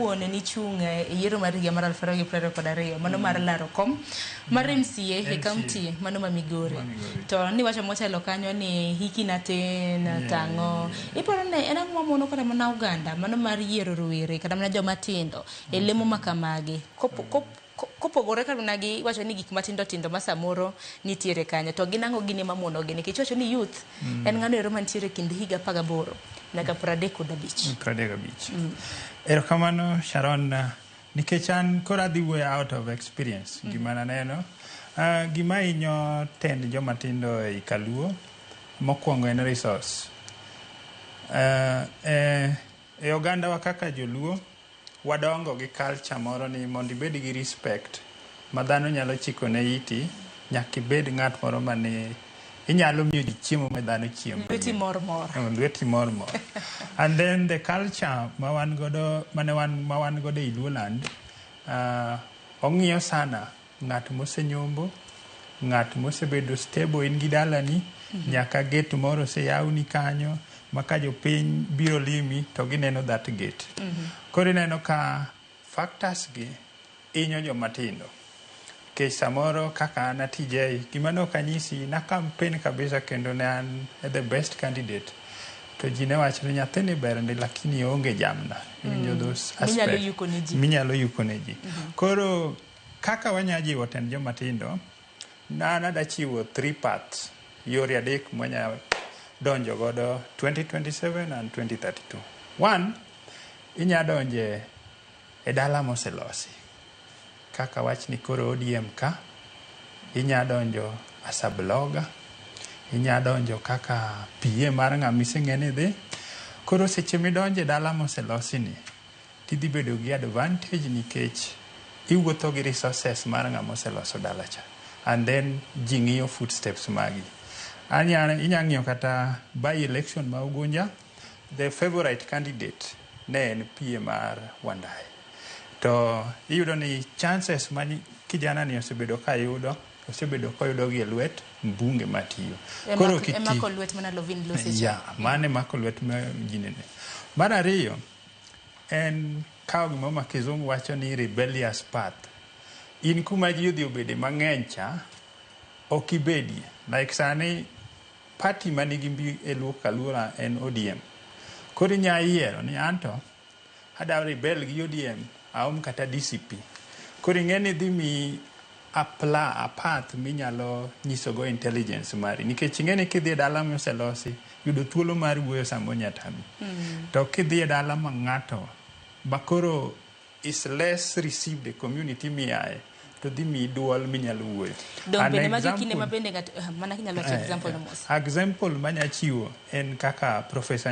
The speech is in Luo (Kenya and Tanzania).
iwuon nichung' e yiero mar higa mar 2022 mano mar laro kom mar MCA e kaunti mano ma Migori. To niwacho motelo kanyo ni hiki natin tang'o. Iparo ni en ang'o mamono kata mana oganda mano mar yiero rowere kata mana joma tindo e lemo ma kamagi? Kopogore kata mana gi wacho ni gik matindo tindo ma samoro nitiere kanyo to gin ang'o gini mamono gi nikech iwacho ni youth en ng'ano ero mantiere kind higa 18 nyaka 35. 35. Erokamano, Sharon, nikech an koro adhi wuoyo out of experience gima naneno. Gima hinyo tend joma tindo ei Kaluo mokwongo en resource. E ogandawa kaka joluo wadongo gi culture moro ni mondo ibed gi respect ma dhano nyalo chiko ne iti, nyaka ibed ng'at moro mane inyalo miyo ji chiemo ma dhano chiemo. Lweti mor mor. Lweti mor mor. And then the culture ma wan godo mane wan ma wan godo ei Luoland ong'iyo sana ng'at mosenyombo, ng'at mosebedo stable in gi dalani, nyaka gate moro oseyawni kanyo ma ka jopiny biro limi to gineno that gate. Koro ineno ka factors gi hinyo joma tindo. Nikech samoro kaka an atijei, gima ne ok anyisi, na campaign kabisa kendo ne an the best candidate. To ji ne wacho ni nyathini ber ndi lakini oonge jamna. Iwinjo those Minyalo aspect. yuko ne ji. Minyalo yuko ne ji. Koro kaka wanya jiwo tend joma tindo, an ada chiwo three paths, yore adek mwanya donjo godo 2027 and 2032. One, inya donje e dala moselosi. Kaka wach ni koro ODM ka, inya donjo as a blogger, inya donjo kaka PA mar ng'ama iseng'e ni dhi. Koro seche midonjo e dala moselosi ni, tidhi bedo gi advantage nikech iwuotho gi resources mar ng'ama oseloso dala cha. And then ji ng'iyo footsteps magi. Inya ng'iyo kata by election ma Ugunja, the favorite candidate ne en PA mar Wandayi. To iyudo ni chances ma kijana ni osebedo ka yudo, osebedo koyudo gi e lwet mbunge matiyo. Koro Emako lwet mana Lovin Lucy cha. Yeah, mano emako lwet ma ginene. Mar ariyo, en kawo gimoro ma kizungu wacho ni rebellious path. In kuma ji odhi obede mang'eny cha, ok ibedie. Like sani, party manigi mbi e Luo Kaluora en ODM. Koro inya yiero ni anto, ada rebel gi ODM, aom kata DCP. Koro ing'e ni dhi miyi a path minyalo nyisogo intelligence mari. Nikech ing'e ni kidhi e dala moselosi, yudo thuolo mar wuoyo samoro nya tami. To kidhi e dala ma ng'ato, ma koro is less received e community miaye, to dhi miyi duol minyalo wuoyo. Dong bende magi kinde ma bende ng'ato mana kinyalo wacho example no mos. Example manya chiwo en kaka Professor